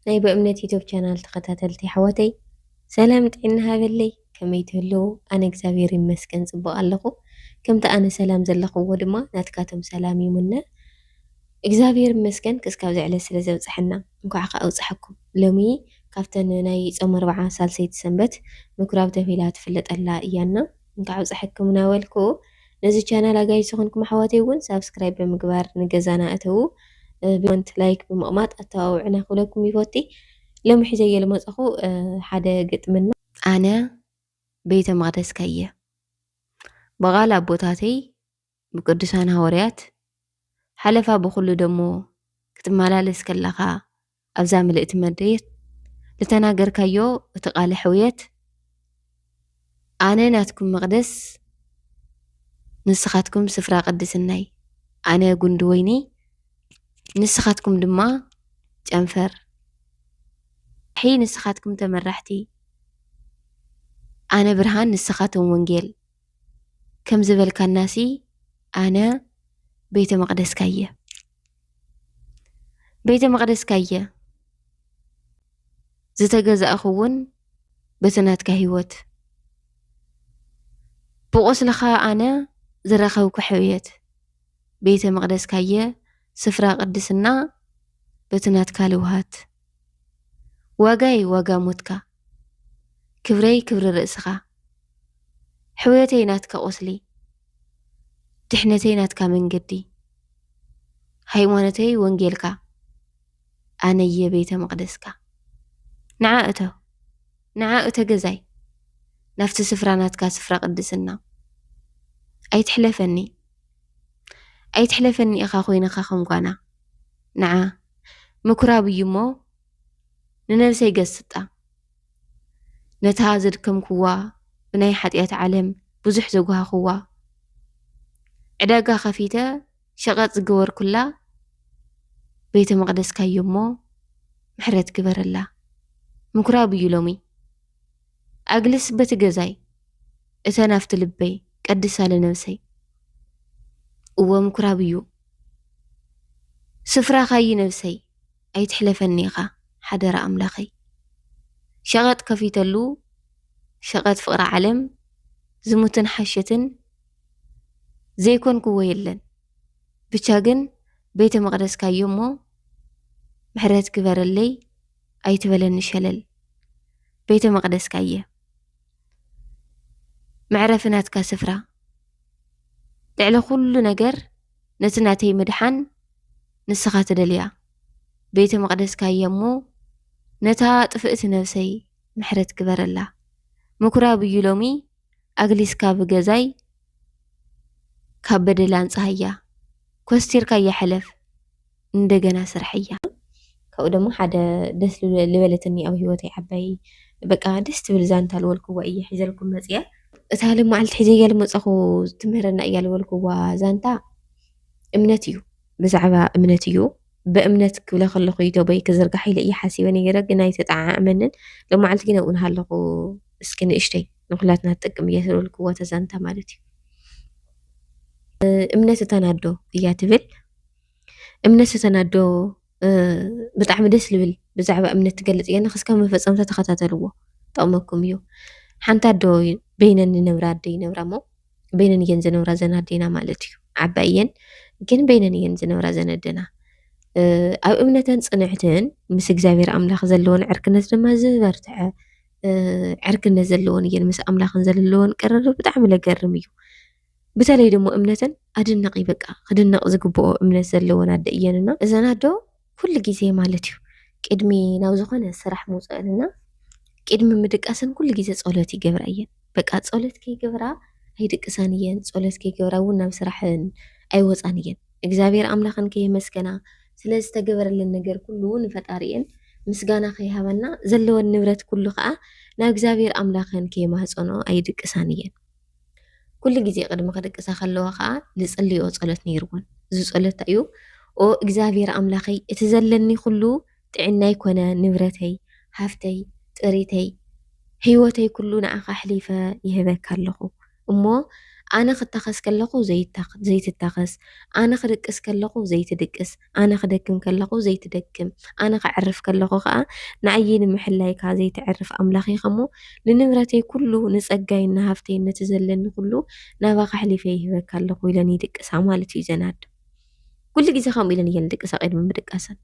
ናይ ብእምነት ዩቱብ ቻናል ተኸታተልቲ ኣሕዋተይ፣ ሰላም ጥዕና ሃበለይ። ከመይ ትህልዉ? ኣነ እግዚኣብሔር ይመስገን ጽቡቕ ኣለኹ። ከምቲ ኣነ ሰላም ዘለኽዎ ድማ ናትካቶም ሰላም ይሙነ። እግዚኣብሔር ይመስገን ክስካብ ዝዕለት ስለ ዘብጽሐና። እንኳዕ ከኣ ኣውጽሐኩም። ሎሚ ካብተን ናይ ጾም ኣርብዓ ሳልሰይቲ ሰንበት ምኩራብ ተብሂላ ትፍለጠላ እያና። እንኳዕ ኣውጽሐኩም እናበልኩ፣ ነዚ ቻናል ኣጋይሽ ዝኾንኩም ኣሕዋተይ እውን ሳብስክራይብ ብምግባር ንገዛና እተዉ። እ፣ ብኮመንት ላይክ ብምቕማጥ ኣተባብዑና ክብለኩም ይፈቲ። ሎሚ ሒዘዮ ልመጸኹ፣ እ፣ ሓደ ግጥምና። ኣነ ቤተ መቕደስካ እየ። ብቓል ኣቦታተይ ብቅዱሳን ሃዋርያት ሓለፋ ብኹሉ ደሞ ክትመላለስ ከለኻ ኣብዛ ምልእቲ መሬት ልተናገርካዮ እቲ ቃለ ሕውየት፣ ኣነ ናትኩም መቕደስ፣ ንስኻትኩም ስፍራ ቅድስናይ፣ ኣነ ጉንዲ ወይኒ፣ ንስኻትኩም ድማ ጨንፈር፣ ሒ ንስኻትኩም ተመራሕቲ፣ ኣነ ብርሃን ንስኻትኩም ወንጌል፣ ከም ዝበልካናሲ ኣነ ቤተ መቕደስካ እየ። ቤተ መቕደስካ እየ። ዝተገዛእኹ እውን በቲ ናትካ ህይወት። ብቑስልኻ ኣነ ዝረኸብኩ ሕውየት። ቤተ መቕደስካ እየ፣ ስፍራ ቅድስና በቲ ናትካ ልውሃት። ዋጋይ ዋጋ ሞትካ፣ ክብረይ ክብሪ ርእስኻ። ሕውየተይ ናትካ ቁስሊ፣ ድሕነተይ ናትካ መንገዲ። ሃይማኖተይ ወንጌልካ፣ ኣነየ ቤተ መቕደስካ። ንዓ እቶ፣ ንዓ እቶ ገዛይ፣ ናብቲ ስፍራ ናትካ ስፍራ ቅድስና። ኣይትሕለፈኒ፣ ኣይትሕለፈኒ ኢኻ ኮይንኻ ከም ጓና። ንዓ ምኩራብ እዩ እሞ ንነብሰይ ገስጣ። ነታ ዘድከምክዋ፣ ብናይ ሓጢኣት ዓለም ብዙሕ ዘጓሃኽዋ፣ ዕዳጋ ከፊተ ሸቐጥ ዝገበርኩላ ቤተ መቕደስካ እዩ እሞ ምሕረት ግበረላ። ምኩራብ እዩ ሎሚ። ኣግልስ በቲ ገዛይ፣ እተን ኣብቲ ልበይ፣ ቀድሳ ለነብሰይ። እወ ምኩራብ እዩ ስፍራኻ እዩ ነብሰይ፣ ኣይትሕለፈኒ ኢኻ ሓደራ ኣምላኸይ። ሸቐጥ ከፊተሉ፣ ሸቐጥ ፍቕሪ ዓለም፣ ዝሙትን ሓሸትን ዘይኮንክዎ የለን። ብቻ ግን ቤተ መቕደስካ እዩ እሞ ምሕረት ግበረለይ፣ ኣይትበለኒ ሸለል። ቤተ መቕደስካ እየ። መዕረፊ ናትካ ስፍራ። ልዕሊ ኩሉ ነገር ነቲ ናተይ ምድሓን ንስኻ ትደልያ። ቤተ መቕደስካ እየ እሞ ነታ ጥፍእቲ ነብሰይ ምሕረት ግበረላ። ምኩራብ እዩ ሎሚ ኣግሊስካ ብገዛይ ካብ በደል ኣንጽሃያ። ኮስቲርካያ ሕለፍ፣ እንደገና ስርሐያ። ካብኡ ደሞ ሓደ ደስ ልበ-፣ ልበለትኒ ኣብ ህይወተይ ዓባይ፣ በቃ ደስ ትብል ዛንታ ልበልክዋ እየ ሒዘልኩም መጽየ። እታ ለመዓልቲ ሒዘያ ልመጸኹ ትምህረና እያ ልበልክዋ ዛንታ እምነት እዩ። ብዛዕባ እምነት እዩ። ብእምነት ክብለ ከለኹ እዩ ደቦይ ክዝርጋሕ ኢለ እየ ሓሲበ ነይረ፣ ግን ኣይተጠዓዓመንን። ለመዓልቲ ግን ኣብኡ እናሃለኹ እስኪ ንእሽተይ ንኹላትና ትጠቅም እያ ዝበልክዋ እታ ዛንታ ማለት እዩ። እ፣ እምነት እተን ኣዶ እያ ትብል። እምነት እተን ኣዶ፣ እ፣ ብጣዕሚ ደስ ልብል ብዛዕባ እምነት ትገልጽ እያ። ንኽስካብ መፈጸምታ ተኸታተልዎ፣ ጠቕመኩም እዩ። ሓንቲ ኣዶ በይነን ዝነብራ ኣደ ይነብራ እሞ፣ በይነን እየን ዝነብራ ዘን ኣዴና ማለት እዩ። ዓባይ እየን፣ ግን በይነን እየን ዝነብራ ዘን ኣደና። እ፣ ኣብ እምነተን ጽንዕትን ምስ እግዚኣብሔር ኣምላኽ ዘለወን ዕርክነት ድማ ዝበርትዐ፣ እ፣ ዕርክነት ዘለወን እየን። ምስ ኣምላኽን ዘለወን ቅርርብ ብጣዕሚ ለገርም እዩ። በተለይ ደሞ እምነተን ኣድንቂ፣ በቃ ክድነቕ ዝግብኦ እምነት ዘለወን ኣደ እየንና። እዘን ኣዶ ኩሉ ግዜ ማለት እዩ ቅድሚ ናብ ዝኾነ ስራሕ ምውፀአንና ቅድሚ ምድቃሰን ኩሉ ግዜ ጸሎት ይገብራ እየን። በቃ ጸሎት ከይገብራ ኣይድቅሳን እየን። ጸሎት ከይገብራ እውን ናብ ስራሕን ኣይወፃን እየን። እግዚኣብሔር ኣምላኽን ከየመስገና ስለ ዝተገበረለን ነገር ኩሉ ንፈጣሪኤን ምስጋና ከይሃባና ዘለወን ንብረት ኩሉ ከዓ ናብ እግዚኣብሔር ኣምላኽን ከየማህፀኖ ኣይድቅሳን እየን። ኩሉ ግዜ ቅድሚ ክድቅሳ ከለዋ ከዓ ዝጽልይኦ ጸሎት ነይርወን። እዚ ጸሎት እንታይ እዩ? ኦ እግዚኣብሔር ኣምላኸይ፣ እቲ ዘለኒ ኩሉ ጥዕናይ ኮነ ንብረተይ፣ ሃፍተይ፣ ጥሪተይ፣ ህይወተይ ኩሉ ንዓኻ ኣሕሊፈ ይህበካ ኣለኹ። እሞ ኣነ ክታኸስ ከለኹ ዘይታኽ-፣ ዘይትታኸስ፣ ኣነ ክድቅስ ከለኹ ዘይትድቅስ፣ ኣነ ክደክም ከለኹ ዘይትደክም፣ ኣነ ከዕርፍ ከለኹ ከኣ ንዓይ ንምሕላይካ ዘይተዕርፍ ኣምላኽ ኢኻ እሞ፣ ንንብረተይ ኩሉ፣ ንጸጋይን ንሃብተይን ነቲ ዘለኒ ኩሉ ናባኻ ኣሕሊፈ ይህበካ ኣለኹ ኢለን ይድቅሳ ማለት እዩ እዘን ኣደ። ኩሉ ግዜ ከምኡ ኢለን እየን ዝድቅሳ ቅድሚ ምድቃሰን።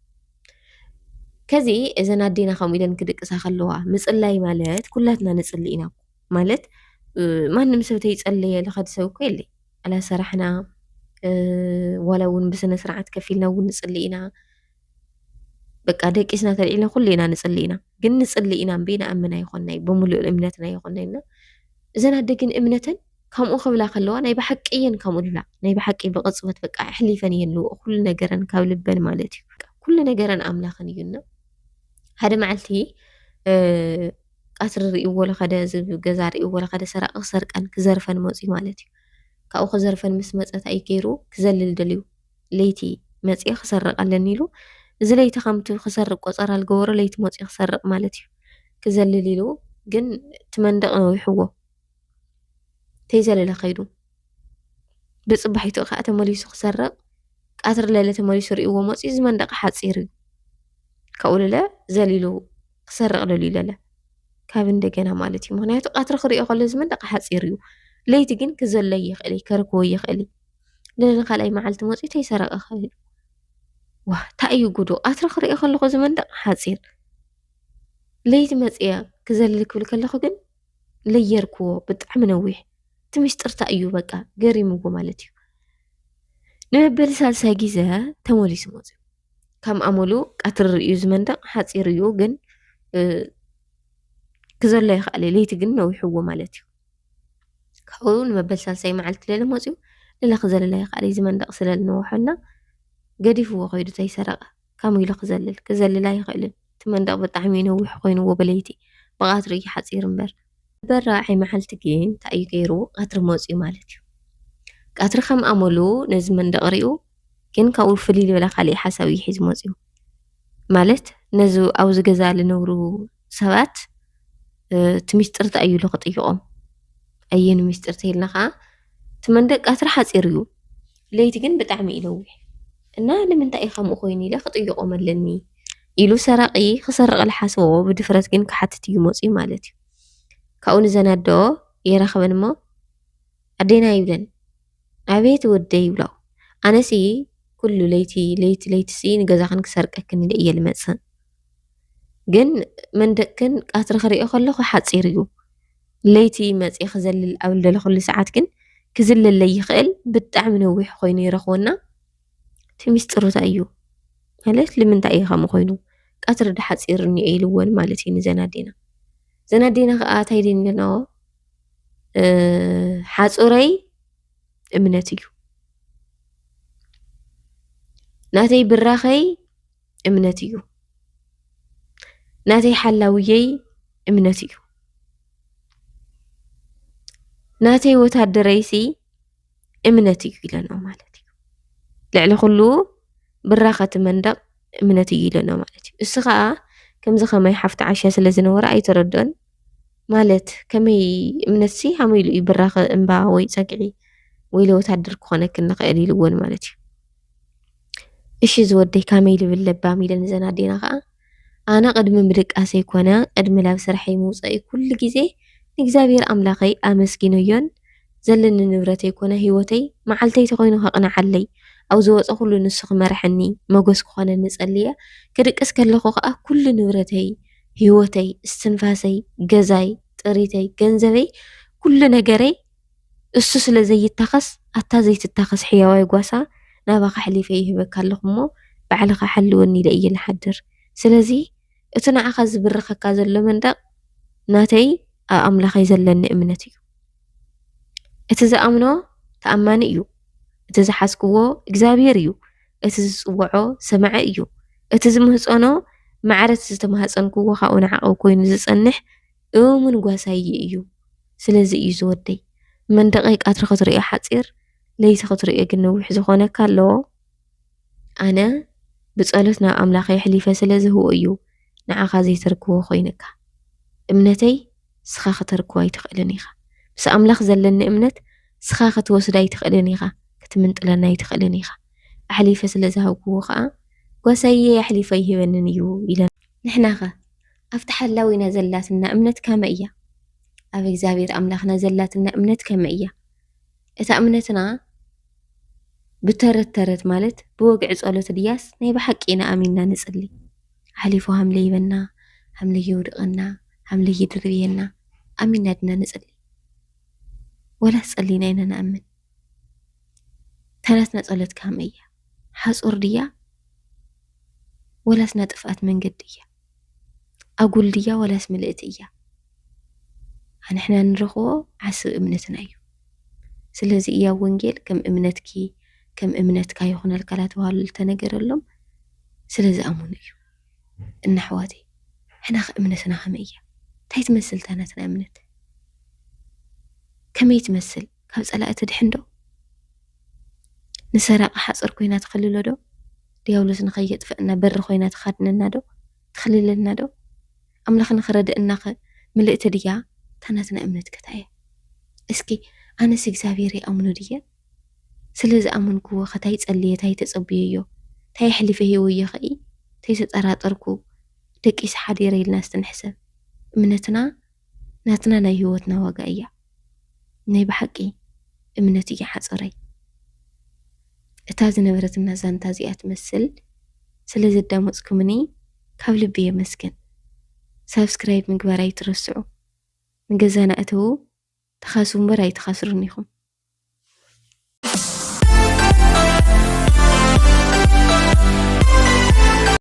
ከዚ እዘን ኣዴና ከምኡ ኢለን ክድቅሳ ከለዋ፣ ምጽላይ ማለት ኩላትና ንጽሊ ኢና እኮ። ማለት፣ እ፣ ማንም ሰብ ተይጸለየ ዝኸድ ሰብ እኮ የለይ። ኣላ ሰራሕና፣ እ፣ ዋላ እውን ብስነ ስርዓት ከፊልና እውን ንጽሊ ኢና። በቃ ደቂስና ተልዒልና ኩሉ ኢና ንጽሊ ኢና። ግን ንጽሊ ኢና እምበይ ንኣምን ኣይኾንናይ፣ ብምሉእ እምነትና ኣይኾንናይ እና እዘን ኣደ ግን እምነተን ከምኡ ክብላ ከለዋ ናይ ብሓቂ እየን ከምኡ ልብላ። ናይ ብሓቂ ብቕጽበት በቃ ኣሕሊፈን እየን ልብኦ ኩሉ ነገረን ካብ ልበን ማለት እዩ። በቃ ኩሉ ነገረን ኣምላኽን እዩ እና ሓደ መዓልቲ፣ እ፣ ቀትሪ ርእይዎ ለኸደ፣ እዚ ገዛ ርእይዎ ለኸደ ሰራቂ ክሰርቀን ክዘርፈን መጽዩ ማለት እዩ። ካብኡ ክዘርፈን ምስ መጸ እንታይ እዩ ገይሩ? ክዘልል ደልዩ። ለይቲ መጽየ ክሰርቕ ኣለኒ ኢሉ፣ እዚ ለይቲ ከምቲ ክሰርቕ ቆጸራ ዝገበሮ ለይቲ መጽዩ ክሰርቕ ማለት እዩ። ክዘልል ኢሉ ግን እቲ መንደቕ ነዊሕዎ። ተይዘለለ ከይዱ። ብጽባሒቱ ከኣ ተመሊሱ ክሰርቕ፣ ቀትሪ ለለ ተመሊሱ ርእይዎ መጽዩ፣ እዚ መንደቕ ሓጺር እዩ። ካብኡ ለለ ዘሊሉ ክሰርቕ ደልዩ ለለ። ካብ እንደገና ማለት እዩ። ምኽንያቱ ቀትሪ ክርእዮ ከሎ እዚ መንደቕ ሓጺር እዩ። ለይቲ ግን ክዘሎ ይኽእል እዩ፣ ከርክቦ ይኽእል እዩ። ለለ ካልኣይ መዓልቲ መጽዩ ተይሰረቐ ከይዱ። ዋእ፣ እንታይ እዩ ጉዱ? ቀትሪ ክርእዮ ከለኹ እዚ መንደቕ ሓጺር። ለይቲ መጽየ ክዘልል ክብል ከለኹ ግን ለየርክዎ፣ ብጣዕሚ ነዊሕ። እቲ ሚስጥር እንታይ እዩ? በቃ ገሪምዎ ማለት እዩ። ንመበል ሳልሳይ ግዜ ተመሊሱ መጽዩ። ከም ኣመሉ ቀትሪ ርእዩ እዚ መንደቕ ሓጺር እዩ፣ ግን፣ እ፣ ክዘሎ ይኽእል እዩ። ለይቲ ግን ነዊሕዎ ማለት እዩ። ካብኡ ንመበል ሳልሳይ መዓልቲ ለለ መጽዩ፣ ለለ ክዘልል ኣይኽእል እዩ፣ እዚ መንደቕ ስለ ዝነወሐና ገዲፍዎ ከይዱ ተይሰረቐ። ከመይ ኢሉ ክዘልል? ክዘልል ኣይኽእልን። እቲ መንደቕ ብጣዕሚ እዩ ነዊሕ ኮይንዎ ብለይቲ፣ ብቐትሪ እዩ ሓጺር እምበር። በራብዓይ መዓልቲ ግን እንታይ እዩ ገይሩ? ቀትሪ መጽዩ ማለት እዩ። ቀትሪ ከም ኣመሉ ነዚ መንደቕ ሪኡ፣ ግን ካብኡ ፍልይ ዝበለ ካሊእ ሓሳብ እዩ ሒዙ መጽዩ። ማለት ነዚ ኣብዚ ገዛ ዝነብሩ ሰባት፣ እ፣ እቲ ሚስጥር እንታይ እዩ ኢሉ ክጥይቖም። ኣየኑ ሚስጥር ተይልና ከኣ፣ እቲ መንደቕ ቀትሪ ሓጺር እዩ፣ ለይቲ ግን ብጣዕሚ እዩ ነዊሕ። እና ንምንታይ እዩ ከምኡ ኮይኑ ኢለ ክጥይቖም ኣለኒ ኢሉ ሰራቒ ክሰርቕ ዝሓሰቦ ብድፍረት ግን ክሓትት እዩ መጽዩ ማለት እዩ። ካብኡ ንዘን ኣዶ የራኽበን እሞ፣ "ኣዴና" ይብለን። "ኣቤት ወደይ" ይብሎ። "ኣነሲ ኩሉ ለይቲ፣ ለይቲ፣ ለይትሲ ንገዛኽን ክሰርቀክን ኢለ እየ ልመጽእ። ግን መንደቅክን ቀትሪ ክሪኦ ከለኹ ሓጺር እዩ። ለይቲ መጺኤ ክዘልል ኣብ ልደለኹሉ ሰዓት ግን ክዝለለይ ይኽእል፣ ብጣዕሚ ነዊሕ ኮይኑ ይረኽቦና። እቲ ሚስጥሩ እንታይ እዩ? ማለት ልምንታይ እዩ ከምኡ ኮይኑ? ቀትሪ ዶ ሓጺር እኒኦ?" ኢልወን ማለት እዩ ንዘን ኣዴና። ዘን ኣዴና ከኣ እንታይ ደን ኢለናኦ? እ፣ "ሓጹረይ እምነት እዩ። ናተይ ብራኸይ እምነት እዩ። ናተይ ሓላውየይ እምነት እዩ። ናተይ ወታደረይሲ እምነት እዩ" ኢለናኦ ማለት እዩ። ልዕሊ ኩሉ ብራኸ እቲ መንደቕ እምነት እዩ ኢለናኦ ማለት እዩ። እሱ ኸኣ ከምዚ ኸማይ ሓፍቲ ዓሻ ስለ ዝነበረ ኣይተረድኦን። ማለት ከመይ እምነትሲ ሃመይ ኢሉ እዩ ብራኸ እምባ ወይ ጸግዒ ወይ ለወታደር ክኾነክን ንኽእል ኢልወን ማለት እዩ። "እሺ ዝወደይ ካመይ ልብል ለባም?" ኢለ ንዘን ኣዴና ኸኣ፣ "ኣነ ቅድሚ ምድቃሰይ ኮነ ቅድሚ ላብ ስርሐይ ምውጸእይ ኩሉ ግዜ ንእግዚኣብሔር ኣምላኸይ ኣመስጊነዮን ዘለኒ ንብረተይ ኮነ ህይወተይ መዓልተይ ተኾይኑ ከቕንዓለይ፣ ኣብ ዝወጸኹሉ ንሱ ክመርሐኒ፣ መጎስ ክኾነኒ ጸልየ፣ ክድቅስ ከለኹ ከኣ ኩሉ ንብረተይ፣ ህይወተይ፣ እስትንፋሰይ፣ ገዛይ፣ ጥሪተይ፣ ገንዘበይ፣ ኩሉ ነገረይ እሱ ስለ ዘይታኸስ፣ ኣታ ዘይትታኸስ ሕያዋይ ጓሳ ናባኻ ኣሕሊፈ ይህበካ ኣለኹ እሞ፣ ባዕልኻ ሓልወኒ ኢለ እየ ልሓድር። ስለዚ እቲ ንዓኻ ዝብርኸካ ዘሎ መንደቕ ናተይ ኣብ ኣምላኸይ ዘለኒ እምነት እዩ። እቲ ዝኣምኖ ተኣማኒ እዩ። እቲ ዝሓዝክዎ እግዚኣብሔር እዩ። እቲ ዝጽውዖ ሰማዒ እዩ። እቲ ዝምህጸኖ ማዕረ እቲ ዝተማህጸንክዎ ካብኡ ንዓቐብ ኮይኑ ዝጸንሕ እሙን ጓሳይ እዩ። ስለዚ እዩ ዝወደይ፣ መንደቐይ ቀትሪ ክትርእዮ ሓጺር፣ ለይቲ ክትርእዮ ግን ነዊሕ ዝኾነካ ኣሎ። ኣነ ብጸሎት ናብ ኣምላኸይ ኣሕሊፈ ስለ ዝህቦ እዩ ንዓኻ ዘይተርክቦ ኮይንካ። እምነተይ ንስኻ ከተርክቦ ኣይትኽእልን ኢኻ። ምስ ኣምላኽ ዘለኒ እምነት ስኻ ክትወስዳ ኣይትኽእልን ኢኻ፣ ክትምንጥለና ኣይትኽእልን ኢኻ። ኣሕሊፈ ስለ ዝሃብክዎ ኸኣ ጓሳየ ኣሕሊፈ ኣይህበንን እዩ ኢለን። ንሕናኸ ኣብቲ ሓላዊና ዘላትና እምነት ከመይ እያ? ኣብ እግዚኣብሔር ኣምላኽና ዘላትና እምነት ከመይ እያ? እታ እምነትና ብተረት ተረት ማለት ብወግዒ ጸሎት ድያስ ናይ ብሓቂ ኢና ኣሚንና ንጽሊ? ኣሕሊፉ ሃምለ ይበና፣ ሃምለ ይውድቐና፣ ሃምለ ይድርብየና ኣሚንና ድና ንጽሊ? ወላስ ጸሊና ኢና ንኣምን? እታ ናትና ጸሎት ከመይ እያ? ሓጹር ድያ? ወላስ ናይ ጥፍኣት መንገዲ እያ? ኣጉል ድያ ወላስ ምልእቲ እያ? ንሕና ንረኽቦ ዓስቢ እምነትና እዩ። ስለዚ እያ ወንጌል ከም እምነትኪ ከም እምነትካ ይኹነልካ ላተባህሉ ልተነገረሎም ስለ ዝኣመኑ እዩ። እና ኣሕዋተይ ሕናኸ እምነትና ከመይ እያ? እንታይ ትመስል እታ ናትና እምነት? ከመይ ትመስል? ካብ ጸላኢ ትድሕን ዶ? ንሰራቂ ሓጽር ኮይና ትኽልሎ ዶ? ዲያብሎስ ንኸየጥፈእና በሪ ኮይና ትኻድነና ዶ? ትኽልለልና ዶ? ኣምላኽ ንኽረድእናኸ ምልእቲ ድያ? እታ ናትና እምነት ከ እንታይ እያ? እስኪ ኣነስ እግዚኣብሔር ይኣምኖ ድየ? ስለ ዝኣመንክዎ ከ ታይ ጸልየ ታይ ተጸብየዮ? ታይ ኣሕሊፈ ሂበዮ ኸኢ? ተይተጠራጠርኩ ደቂሰ ሓዲረ ኢልና እስቲ ንሕሰብ። እምነትና ናትና ናይ ህይወትና ዋጋ እያ። ናይ ብሓቂ እምነት እያ ሓጸረይ። እታ ዝነበረትና ዛንታ እዚኣ ትመስል። ስለ ዘዳመጽኩምኒ ካብ ልቢ የመስግን። ሳብስክራይብ ምግባር ኣይትረስዑ። ንገዛና እተዉ፣ ተኻስቡ እምበር ኣይትኻስሩን ኢኹም።